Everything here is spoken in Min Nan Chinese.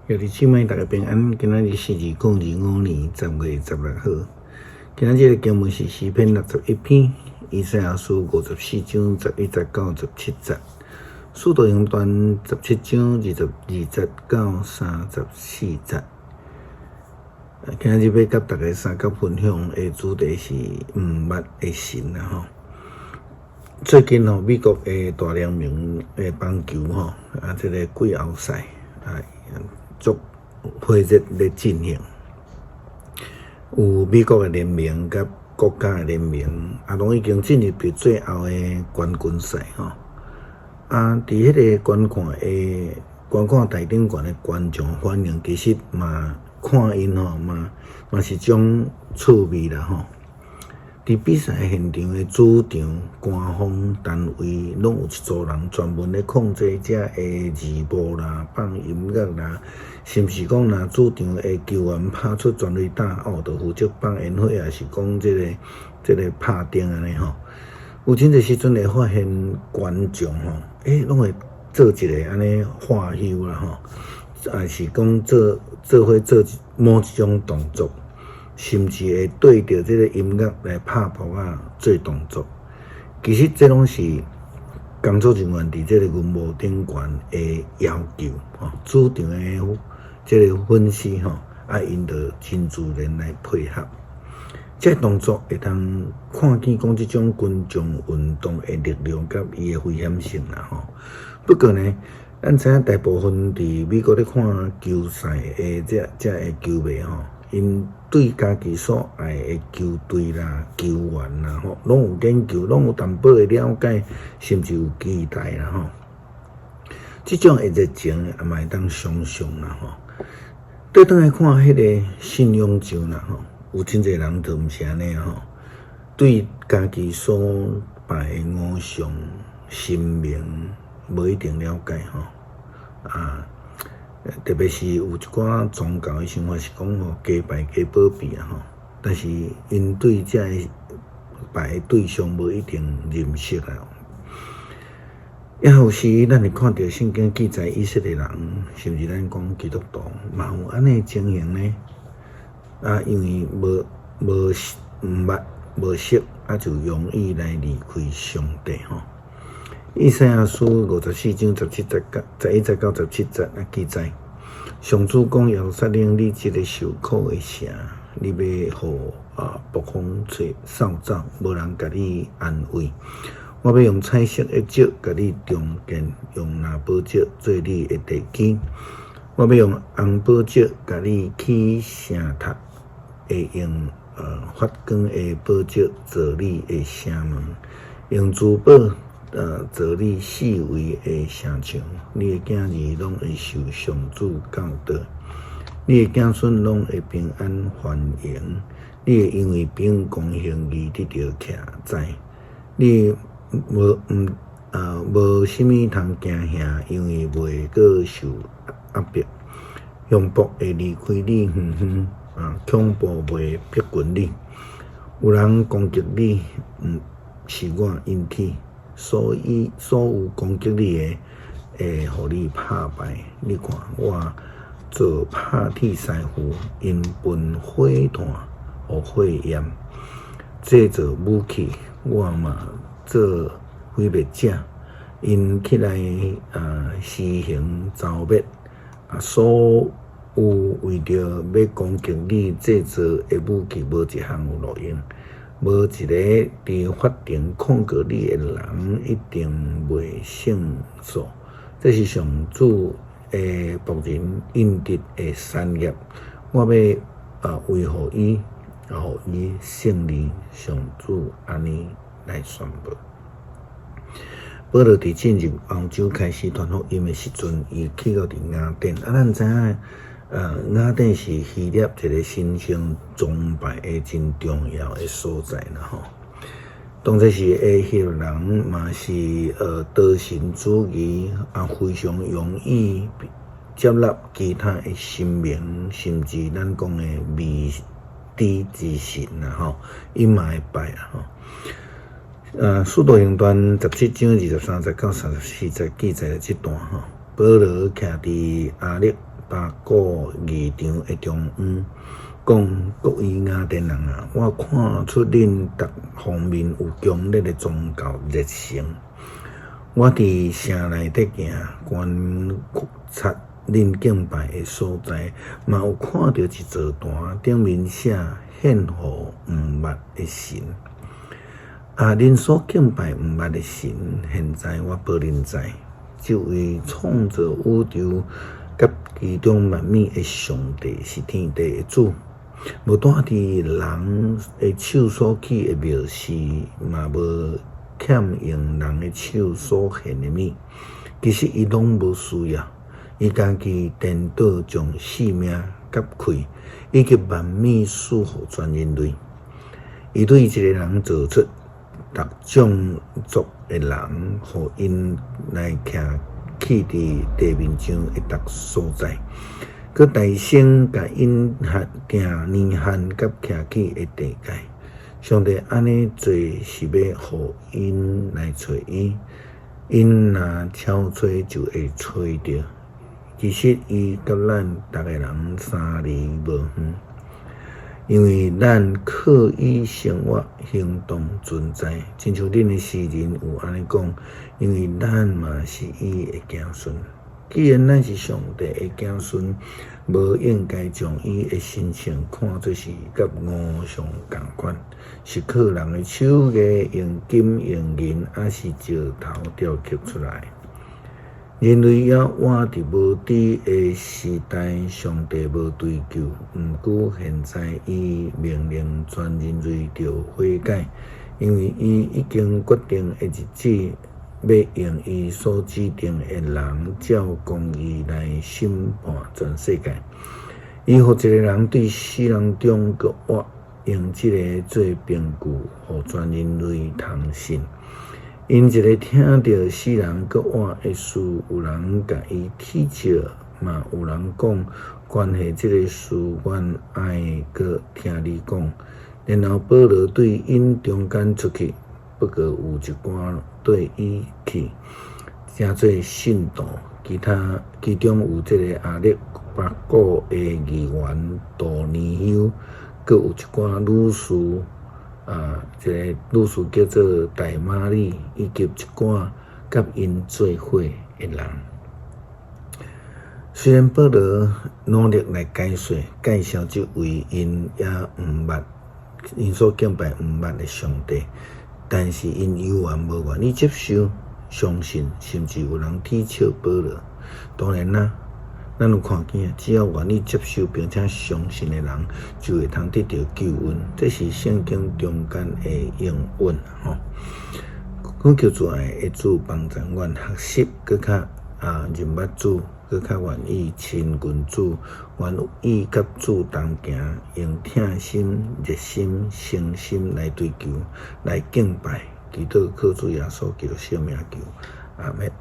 兄弟姊妹，大家平安。今仔日是2025年10月16號。今仔日的經文是詩篇61篇，以賽亞書54章11節到17節，使徒行傳17章22節到34節。今仔日欲佮大家相佮分享的主題是毋捌的神啊吼。最近吼，美國的大聯盟的棒球吼，啊，這个季後賽啊，足火熱咧進行，有美國的聯盟佮國家的聯盟，啊，攏已經進入佇最後的冠軍賽吼。啊，佇彼个觀看的觀看台頂懸的觀眾反應，其實嘛看𪜶吼嘛嘛是種趣味啦吼。佇比賽現場的主場官方單位，攏有一組人專門咧控制遮的字幕啦、放音樂啦，甚至講若主場的球員拍出全壘打，哦，就負責放煙火，抑是講這个拍燈按呢吼。有真濟時陣會發現觀眾吼，欸，攏會做一个按呢畫岫啦吼，抑是講做做伙做某一種動作。甚至會對著這个音樂來拍噗仔做動作，其實這攏是工作人員佇這个銀幕頂懸的要求吼，主場的這个粉絲吼，啊，𪜶就真自然來配合。這个動作會當看見講這種群眾運動的力量佮伊的危險性啦吼。不過呢，咱知影大部分佇美國咧看球賽的這這个球迷吼，𪜶對家己所愛的球隊啦、球員啦吼，攏有研究，攏有淡薄的了解，甚至有期待啦吼。這種的熱情也嘛會當想像啦吼。倒轉來看彼个信仰上啦吼，有真濟人就毋是按呢吼，對家己所拜的偶像神明無一定了解吼，啊。特別是有一寡宗教的想法是講吼，加拜加保庇啊吼，但是𪜶對這个拜的對象無一定認識啊。也有時咱會看著聖經記載以色列人，甚至咱講基督徒，嘛有按呢情形呢。啊，因為無無毋捌無識，啊就容易來離開上帝吼。以賽亞書54章17節到11節到17節啊記載，上主講耶路撒冷，你這个受苦的城，你欲予啊暴風吹掃走，無人共你安慰。我欲用彩色的石共你重建，用藍寶石做你的地基。我欲用紅寶石共你起城塔，會用發光的寶石做你的城門，用珠寶做你四圍的城牆。你的囝兒攏會受上主教導，你的子孫攏會平安繁榮。你會因為秉公行義得著徛在，你無毋無啥物通驚嚇，因為袂閣受壓迫。凶暴會離開你遠遠，啊，恐怖袂逼近你。有人攻擊你，毋是我引起。所以，所有攻擊你的，會予你拍敗。你看，我做拍鐵師傅，𪜶分火炭予火焰，製造武器。我嘛做毀滅者，𪜶起來啊施行誅滅。啊，所有為著欲攻擊你製造的武器，無一項有路用。無一个佇法庭控告你的人，一定袂勝訴。這是上主的僕人應得的產業。我欲啊維護伊，啊予伊勝利。上主按呢來宣布。保羅佇進入歐洲開始傳福音的時陣，伊去到佇雅典。啊，咱知影，雅典是希臘一个神聖崇拜的真重要的所在啦吼。當時的希臘人嘛是多神主義，啊非常容易接納其他的神明，甚至咱講的未知之神啦吼，𪜶嘛會拜啦吼。使徒行傳17章23節到34節記載了這段吼，保羅徛佇亞略巴古議場的中央，講：各位雅典人啊，我看出恁逐方面有強烈的宗教熱誠。我佇城內底行，觀察恁敬拜的所在，嘛有看著一座壇，頂面寫獻予毋捌的神。啊！恁所敬拜毋捌的神，現在我報恁知，這位創造宇宙佮其中萬物的上帝是天地的主，無蹛佇人的手所起的廟寺，嘛無欠用人的手所獻的物。其實伊攏無需要，伊家己顛倒將性命佮氣以及萬物賜予全人類。伊對一个人造出逐種族的人，予𪜶來徛起佇地面上的逐所在，閣大聲共𪜶定年限佮徛起的地界。上帝按呢做是欲予𪜶來揣伊，𪜶若悄揣就會揣著。其實伊佮咱逐个人相離無遠。因為咱靠伊生活、行動、存在，親像恁的詩人有按呢講，因為咱嘛是伊的子孫。既然咱是上帝的子孫，無應該將伊的神性看做是佮偶像仝款，是靠人的手藝，用金、用銀，抑是石頭雕刻出來。人類猶活佇無知的時代，上帝無追究。毋過現在，伊命令全人類著悔改，因為伊已經決定的日子，欲用伊所指定的人，照公義來審判全世界。伊予一个人對死人中閣活，用這个做憑據，予全人類通信。𪜶一个聽著死人閣活的事，有人共伊恥笑，嘛有人講關係這个事，阮愛閣聽你講。然後保羅對𪜶中間出去，不過有一寡綴伊去，成做信徒。其他其中有這个亞略巴古的議員杜尼修，閣有一寡女士。啊，一个女士叫做大馬里，以及一寡佮𪜶做伙的人。雖然保羅努力來解說、介紹這位𪜶也毋捌、𪜶所敬拜毋捌的上帝，但是𪜶猶原無願意接受、相信，甚至有人恥笑保羅。當然啦，咱有看見，只要願意接受並且相信的人，就會通得著救恩。這是聖經中間的應允吼。懇求主愛的主幫助阮學習，閣較認捌主，閣較願意親近主，願意佮主同行，用疼心、熱心、誠心來追求、來敬拜。祈禱靠主耶穌基督聖名求，阿們。